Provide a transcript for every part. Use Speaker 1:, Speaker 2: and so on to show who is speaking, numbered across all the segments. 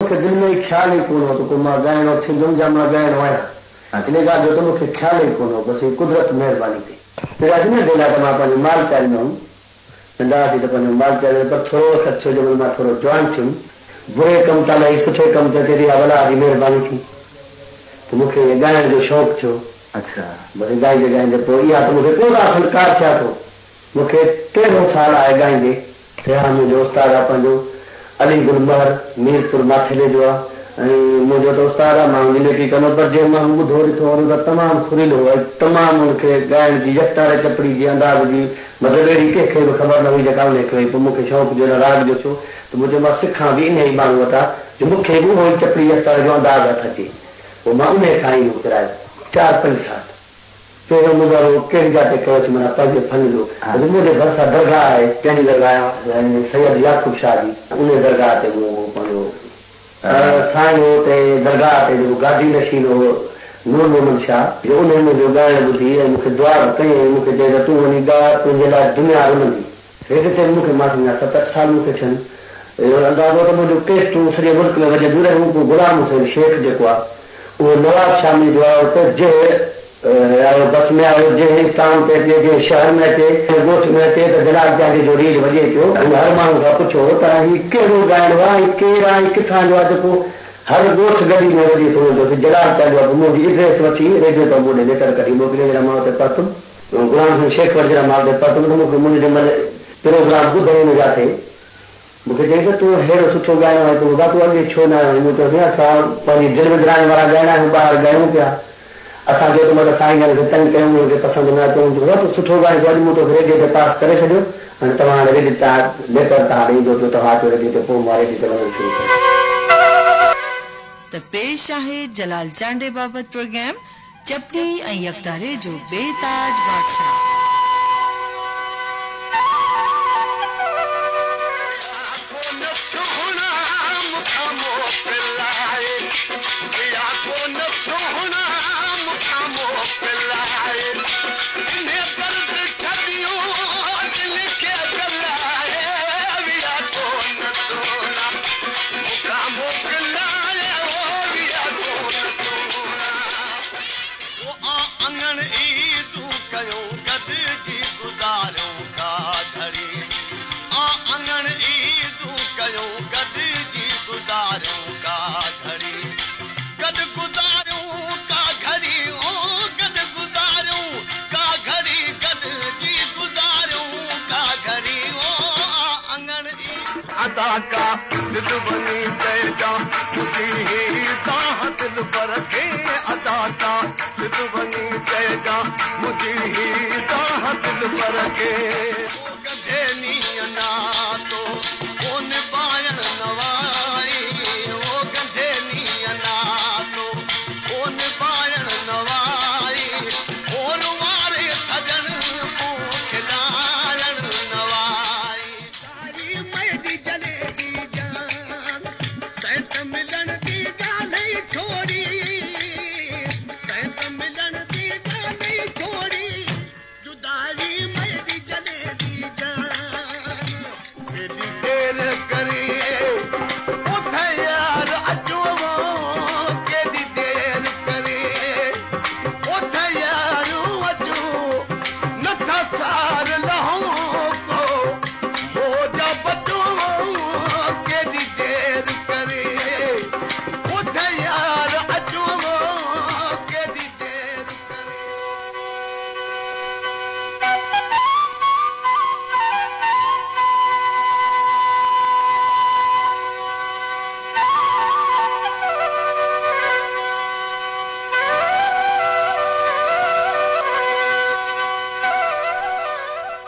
Speaker 1: مون کي دل ۾ ئي خيال ئي ڪونه هو ته ڪو مان ڳائڻو ٿيندم يا مان ڳائڻو آهيان. ان ڳالهه جو ته مون کي خيال ئي ڪونه هو، بس هي قدرت مهرباني ڪئي. پيڙا ٿي ننڍي لاء ته مان پنهنجو مال چاريندو هوم. ننڍا هئاسين ته پنهنجو مال چاريندو پر ٿورو وقت ٿيو جنهن مهل مان ٿورو جوان ٿيم. بري ڪم تان لهي سٺي ڪم تي اچي ٿي اها الله جي مهرباني ٿي ته مون کي ڳائڻ جو شوق ٿيو. بس ڳائيندي ڳائيندي پوء اها ته مون کي ڪو ته فنڪار ٿيان ٿو. مون کي تيرهون سال آهي ڳائيندي. ٿيا منهنجو استاد آ پنهنجو علي گل مهر ميرپور ماٿيلي جو آ ۽ منهنجو ته استاد آ مان ان جي نيڪي ڪندو پر جنهن ماڻهو ٻڌو ڏٺو ان ته تمام سريلو هو ۽ تمام ان کي ڳائڻ جي يڪتاري چپڙي جي انداز جي مطلب اهڙي ڪنهن کي به خبر نه هئي جيڪا انهي کي هئي پوء مون کي شوق جو ان راڳ جو ٿيو ته مون چيو مان سکان به انهي ئي ماڻهو وٽان جو مون کي به اهو ئي چپڙي يڪتاري جو انداز هٿ اچي پوء مان انهي کان ئي اهو پرايو چار پنج سال. پهريون مظاهرو ڪهڙي جاء تي ڪيو ٿي معنيٰ پنهنجي فن جو حضور منهنجي ڀرسان درگاهه آهي.
Speaker 2: ڪنهن جي درگاهه آهي؟
Speaker 1: سائين سيد يعقوب شاهه جي انهي درگاهه تي مون اهو پنهنجو سائين هو اتي درگاهه تي جيڪو گادي نشين هو نور محمد شاهه جو انهي منهنجو ڳائڻ ٻڌي ۽ مون کي دعا به ڪئي ۽ مون کي چيائين ته تون وڃي ڳاء تنهنجي لاء دنيا رلندي. ريڊيو تي مون کي مان سمجهان ست اٺ سال مون کي ٿين اهو اندازو ته منهنجون ڪيسٽون سڄي ملڪ ۾ وڄنديون رهيون پوء غلام حسين شيخ جيڪو آ اهو نواب شاهه ۾ جو آيو ته جنهن آيو بس ۾ آيو جنهن اسٽان تي اچي جنهن شهر ۾ اچي جنهن ڳوٺ ۾ اچي ته جلال چانڊيي جو ريل وڄي پيو هن هر ماڻهو کان پڇيو ته هي ڪهڙو ڳائڻو آ ۽ ڪير آ ۽ ڪٿان جو آ جيڪو هر ڳوٺ ڳلي ۾ وڄي ٿو وڃي ته جلال چانڊيو آ پوء منهنجي ائڊريس وٺي ريڊيو تان مون ڏي ليٽر ڪڍي موڪليو جڏهن مان اتي پهتم غلام حسين شيخ وٽ جڏهن مان اتي پهتم ته مون کي منهنجو جنهن مهل پروگرام ٻڌائين ان جاتي مون کي چيائين ته تون ههڙو سٺو ڳائڻو آهين تون ٻڌاء تون اڳي ڇو نه آيو آهين؟ مون چيو سائين اسان پنهنجي دل وندرائڻ وارا ڳائڻا آهيون ٻاهر ڳايون پيا اسان چيو ته مطلب سائين جن کي تنگ ڪيون انهن کي پسند نه اچي هن چيو بابا تون سٺو ڳائين ٿو اڄ مون توکي ريڊيو تي پاس ڪري ڇڏيو هاڻي توهان هاڻي ريڊيو تان ليٽر توهان ڏي ايندو پيو توهان اچو ريڊيو تي پوء مان ريڊيو تي وڃڻ شروع ڪيو.
Speaker 3: ته پيش آهي جلال چانڊيي بابت پروگرام چپڙي ۽ يڪتاري جو بي تاج بادشاهه.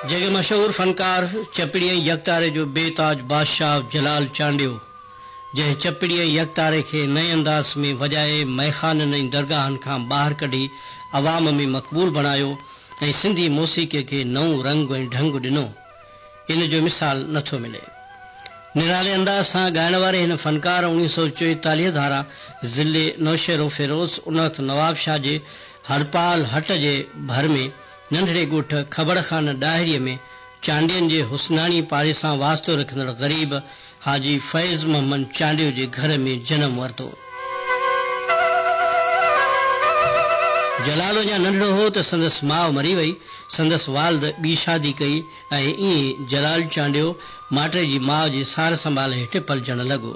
Speaker 4: جڳ مشهور فنڪار چپڙي ۽ يڪتاري جو بي تاج بادشاهه جلال چانڊيو جنهن چپڙي ۽ يڪتاري کي نئين انداز ۾ وڄائي مئخانن ۽ درگاهن کان ٻاهر ڪڍي عوام ۾ مقبول بڻايو ۽ سنڌي موسيقي کي نئون رنگ ۽ ڍنگ ڏنو ان جو مثال نه ٿو ملي. نرالي انداز سان ڳائڻ واري هن فنڪار 1944 ڌاران ضلعي نوشهروفيروز ان وقت نوابشاهه جي هرپال هٽ جي ڀر ۾ ننڍڙي ڳوٺ کبڙ خان ڏاهريء ۾ چانڊين جي حسناڻي پاڙي سان واسطو رکندڙ غريب حاجي فيض محمد چانڊيو جي گهر ۾ جنم ورتو. جلال اڃا ننڍڙو هو ته سندس ماء مري وئي. سندس والد ٻي شادي ڪئي ۽ ائين جلال چانڊيو ماٽيجي ماء جي سار سنڀال هيٺ پلجڻ لڳو.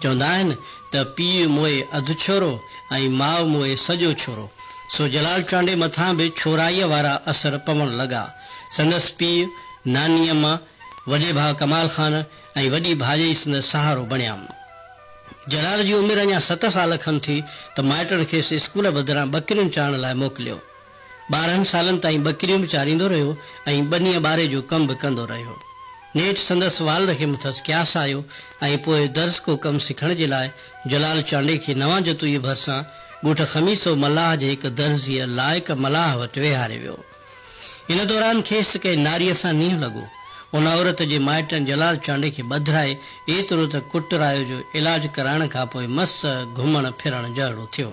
Speaker 4: چوندا آهن ته پيء موئي اڌ ڇورو ۽ ماء موئي سڄو ڇورو. سو جلال چانڊيي مٿان به ڇورائيء وارا اثر پوڻ لڳا. سندس پيء، ناني اما، وڏي ڀاء ڪمال خان ۽ وڏي ڀاڄائي سندس سهارو بڻيا. جلال جي عمر اڃا 7 سال کن ٿي ته مائٽن کيس اسڪول بدران ٻڪرين چارڻ لاء موڪليو. 12 سالن تائين ٻڪريون به چاريندو رهيو ۽ ٻنيء ٻاري جو ڪم به ڪندو رهيو. نيٺ سندس والد کي مٿس قياس آيو ۽ پوء درزڪو ڪم سکڻ جي لاء جلال چانڊيي کي نوان جتوئيء ڀرسان ڳوٺ خميسو ملاح جي هڪ درزيء لائق ملاح وٽ ويهاريو ويو. ان دوران کيس ڪنهن ناريء سان نينهن لڳو. ان عورت جي مائٽن جلال چانڊيي کي ٻڌرائي ايترو ته ڪٽرايو جو علاج ڪرائڻ کان پوء مس گهمڻ ڦرڻ جهڙو ٿيو.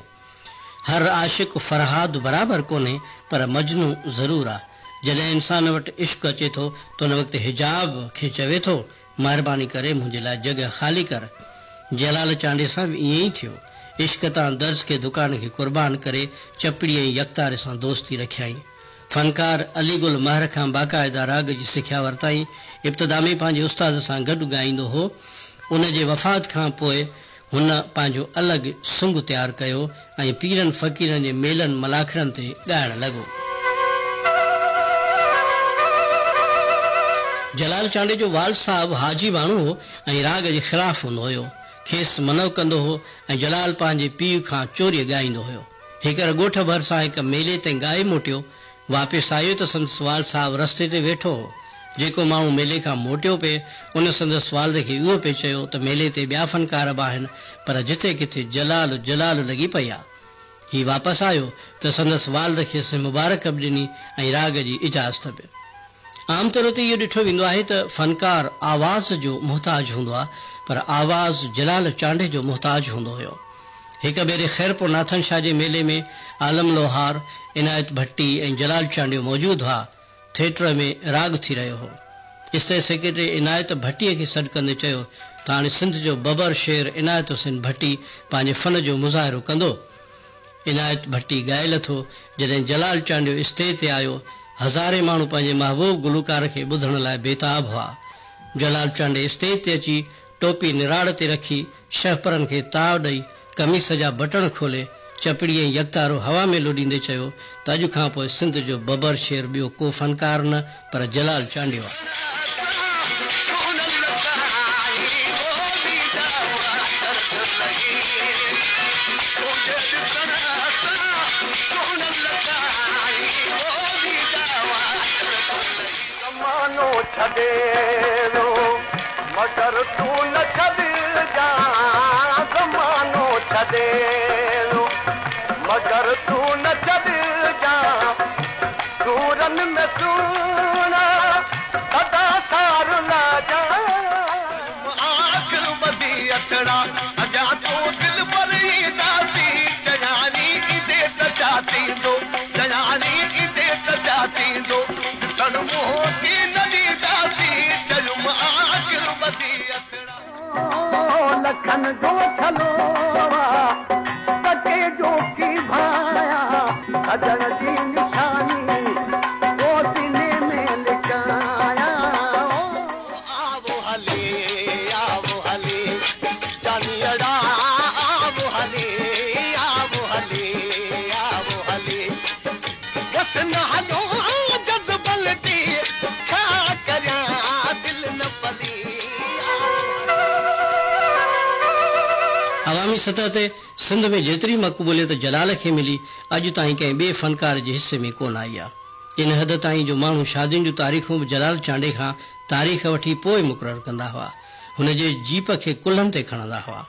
Speaker 4: هر عاشق فرهاد برابر ڪونهي پر مجنون ضرور آ. جڏهن انسان وٽ عشق اچي ٿو ته ان وقت حجاب کي چوي ٿو، مهرباني ڪري منهنجي لاء جڳهه خالي ڪر. جلال چانڊيي سان به ائين ئي ٿيو. عشق تان درزڪي دڪان کي قربان ڪري چپڙي ۽ يڪتاري سان دوستي رکيائين. فنڪار علي گل مهر کان باقاعده راڳ جي سکيا ورتائين. ابتدا ۾ پنهنجي استاد سان گڏ ڳائيندو هو. ان جي وفات کان پوء هن پنهنجو الڳ سنگ تيار ڪيو ۽ پيرن فقيرن جي ميلن ملاکڙن تي ڳائڻ لڳو. جلال چانڊيي جو والد صاحب حاجي ماڻهو هو ۽ راڳ جي خلاف هوندو هيو. کيس منع ڪندو هو ۽ جلال پنهنجي پيء کان چوريء ڳائيندو هيو. هيڪر ڳوٺ ڀرسان هڪ ميلي تي ڳائي موٽيو. واپس آيو ته سندس والد صاحب رستي تي ويٺو هو. جيڪو ماڻهو ميلي کان موٽيو پئي، ان سندس والد کي اهو پئي چيو ته ميلي تي ٻيا فنڪار به آهن، پر جتي ڪٿي جلال جلال لڳي پئي آ. هي واپس آيو ته سندس والد کيس مبارڪ به ڏني ۽ راڳ جي اجازت به. عام طور تي اهو ڏٺو ويندو آهي ته فنڪار آواز جو محتاج هوندو آ، پر آواز جلال چانڊيي جو محتاج هوندو هيو. هڪ ڀيري خيرپور ناٿن شاهه جي ميلي ۾ عالم لوهار، عنايت ڀٽي ۽ جلال چانڊيو موجود هئا. ٿيٽر ۾ راڳ ٿي رهيو هو. اسٽيج سيڪريٽري عنايت ڀٽيء کي سڏ ڪندي چيو ته هاڻي سنڌ جو ببر شير عنايت حسين ڀٽي پنهنجي فن جو مظاهرو ڪندو. عنايت ڀٽي ڳائي لٿو. جڏهن جلال چانڊيو اسٽيج تي آيو، هزارين ماڻهو پنهنجي محبوب گلوڪار کي ٻڌڻ لاء بيتاب هئا. جلال چانڊيي اسٽيج تي اچي ٽوپي نراڙ تي رکي، شهپرن کي تاء ڏئي، قميص جا بٽڻ کولي، چپڙي ۽ يڪتارو هوا ۾ لوڏيندي چيو ته اڄ کان پوء سنڌ جو ببر شير ٻيو ڪو فنڪار نه پر جلال چانڊيو آ.
Speaker 2: مگر تون نه ڇڏجان، زمانو ڇڏي ويو، مگر تون نه ڇڏجان، سورن ۾ سهڻا سدا سار لاهجان. آخر ٻڌي اکڙا اڃا تو دلبر اينداسين، چياري ايندي ته ڇا ٿيندو، چياري ايندي ته ڇا ٿيندو، ڏسڻ منهن ٿي نه ڏينداسين، چيم آخر ٻڌي اکڙا.
Speaker 5: لکن جو ڇلو ٽڪي جو ڪي ڀايا، سڄڻ جي نشاني او سيني ۾ لڪايا.
Speaker 2: آوو هلي آوو هلي جانيئڙا، آوو هلي آوو هلي آوو هلي، بس نه هلو جذبل تي، ڇا ڪريان دل نه پلي.
Speaker 4: عوامي سطح تي سنڌ ۾ جيتري مقبوليت جلال کي ملي، اڄ تائين ڪنهن ٻئي فنڪار جي حصي ۾ ڪونه آئي آ. ان حد تائين جو ماڻهو شادين جون تاريخون به جلال چانڊيي کان تاريخ وٺي پوء مقرر ڪندا هئا. هن جي جيپ کي ڪلهن تي کڻندا هئا.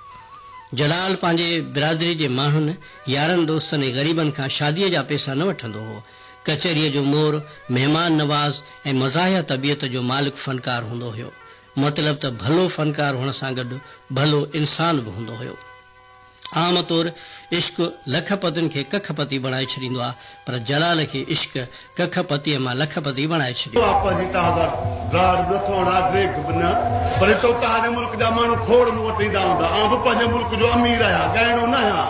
Speaker 4: جلال پنهنجي برادري جي ماڻهن، يارن دوستن ۽ غريبن کان شاديء جا پئسا نه وٺندو هو. ڪچهريء جو مور، مهمان نواز ۽ مزاحيه طبيعت جو مالڪ فنڪار هوندو هيو. مطلب ته ڀلو فنڪار هئڻ سان گڏ ڀلو انسان به هوندو هيو. عام طور عشق لکپتين کي ڪکپتي بڻائي ڇڏيندو آهي، پر جلال کي عشق ڪکپتيء مان لکپتي بڻائي ڇڏيو.
Speaker 6: آء پنهنجي توهان سان ڊاڙ نه ٿو هڻان، ڊيگهه به نه، پر هتو توهان جي ملڪ جا ماڻهو کوڙ مون وٽ ايندا هوندا. آئون به پنهنجي ملڪ جو امير آهيان، ڳائڻو نه آهيان،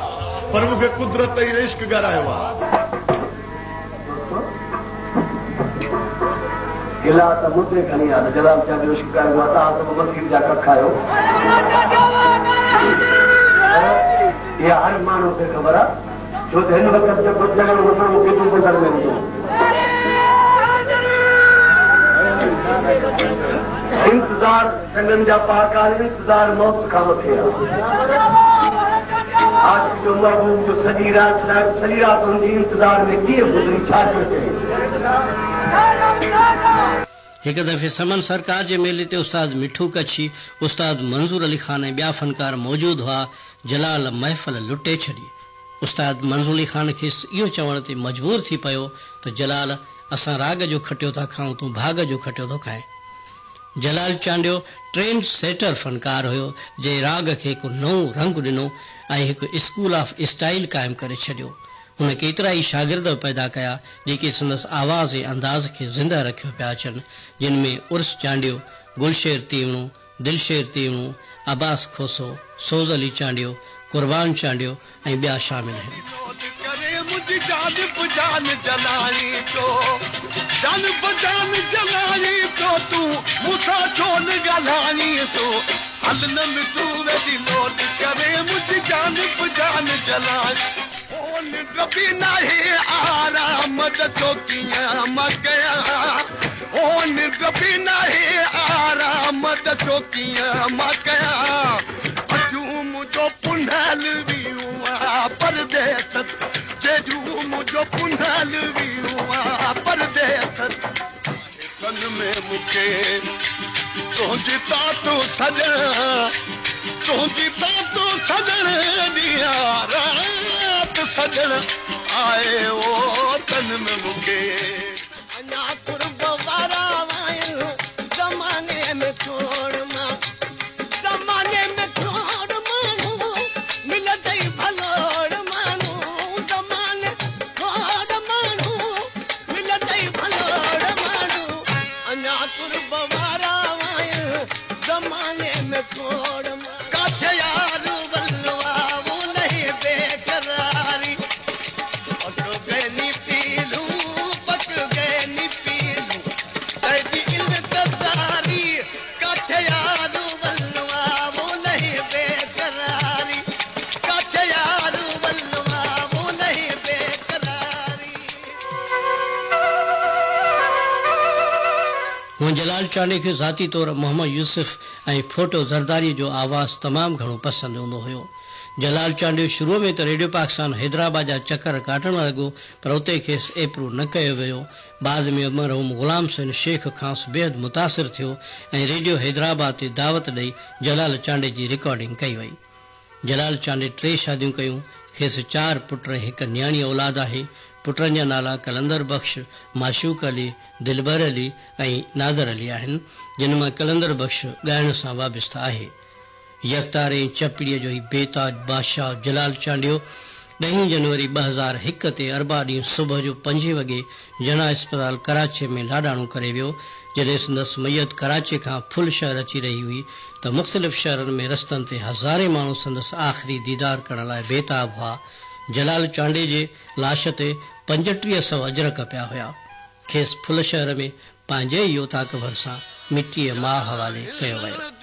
Speaker 6: پر مون کي قدرت ۽ عشق ڳارايو آهي.
Speaker 1: دوستو! گلا ته مون تي کڻي آ ته جلال چانڊيو عشق ڳائبو آ، توهان سڀ مسيت جا ڪک آهيو. پر اها هر ماڻهو کي خبر آ، ڇو ته هن وقت جيڪو جهڳڙو هوندو اهو گدو بندر ۾ هوندو. انتظار چڱن جا پهاڪا آهن، انتظار موت کان مٿي آ. عاشق جو محبوب جو سڄي رات سڄي رات هن جي انتظار ۾ ڪيئن گذري ڇا ٿيو چئي.
Speaker 4: هڪ دفعي سمن سرڪار جي ميلي تي استاد مٺو ڪڇي، استاد منظور علي خان ۽ ٻيا فنڪار موجود هئا، جلال محفل لٽي ڇڏي. استاد منظور علي خان کيس اهو چوڻ تي مجبور ٿي پيو ته جلال اسان راڳ جو کٽيو ٿا کائون تون ڀاڳ جو کٽيو ٿو کائين. جلال چانڊيو ٽرينڊ سيٽر فنڪار هيو جنهن راڳ کي هڪ نئون رنگ ڏنو ۽ هڪ اسڪول آف اسٽائيل قائم ڪري ڇڏيو. هن ڪيترائي شاگرد به پيدا ڪيا جيڪي سندس آواز ۽ انداز کي زنده رکيو پيا اچن جن ۾ عرس چانڊيو، گلشير تيوڻو، دلشير تيوڻو، عباس کوسو، سوز علي چانڊيو، قربان چانڊيو ۽ ٻيا شامل آهن.
Speaker 2: ڪري منهنجي جان به جان جلائين پيو، جان به جان جلائين پيو تون مون سان ڇو نه ڳالهائين ٿو هل نه مٺو ويڏي لوڏ ڪري منهنجي جان به جان جلائين. هو ننڊ به ناهي آرام ڏسو ڪيئن مان ڪيان هو ننڊ به ناهي آرام ڏسو ڪيئن مان ڪيان اجهو منهنجو پنهل ويو آ پرديس جيجو منهنجو پنهل ويو آ پرديس تن ۾ مونکي تنهنجي تات سڄڻ تنهنجي تات سڄڻ ڏينهن رات سڄڻ آهي او تن ۾ مونکي. اڃا قرب وارا آهن زماني ۾ کوڙ مان زماني ۾ کوڙ ماڻهو ملندئي ڀلوڙ ماڻهو زماني کوڙ ماڻهو ملندئي ڀلوڙ ماڻهو اڃا قرب وارا آهن زماني ۾ کوڙ مان. ڪاڇي يار ولوا لهي بيقراري پڪ گئي ني پيلو پڪ گئي ني پيلو تيڏي انتظاري ڪاڇي يار ولوا لهي بيقراري ڪاڇي يار ولوا لهي بيقراري.
Speaker 4: هونء جلال چانڊيي کي ذاتي طور محمد يوسف ۽ ڦوٽو زرداريء جو آواز تمام گهڻو پسند هوندو هيو. جلال چانڊيو شروع ۾ ته ريڊيو پاڪستان حيدرآباد جا چڪر ڪاٽڻ لڳو پر اتي کيس ايپرو نه ڪيو ويو. بعد ۾ مرحوم غلام حسين شيخ کانئس بيحد متاثر ٿيو ۽ ريڊيو حيدرآباد تي دعوت ڏئي جلال چانڊيي جي رڪارڊنگ ڪئي وئي. جلال چانڊيي ٽي شاديون ڪيون، کيس چار پٽ ۽ هڪ نياڻي اولاد آهي. پٽن جا نالا قلندر بخش، معشوق علي، دلبر علي ۽ نادر علي آهن، جن مان قلندر بخش ڳائڻ سان وابسته آهي. يڪتاري ۽ چپڙيء جو هي بيتاج بادشاهه جلال چانڊيو ڏهين جنوري 2001 تي اربع ڏينهن صبح جو پنجين وڳي جناح اسپتال ڪراچيء ۾ لاڏاڻو ڪري ويو. جڏهن سندس ميت ڪراچيء کان ڦل شهر اچي رهي هئي ته مختلف شهرن ۾ رستن تي هزارين ماڻهو سندس آخري ديدار ڪرڻ لاء بيتاب هئا. جلال چانڊيي جي لاش تي 35 سئو اجرڪ پيا هيا. کيس ڦل شهر ۾ پنهنجي ئي اوطاق ڀرسان مٽيء ماء حوالي ڪيو ويو.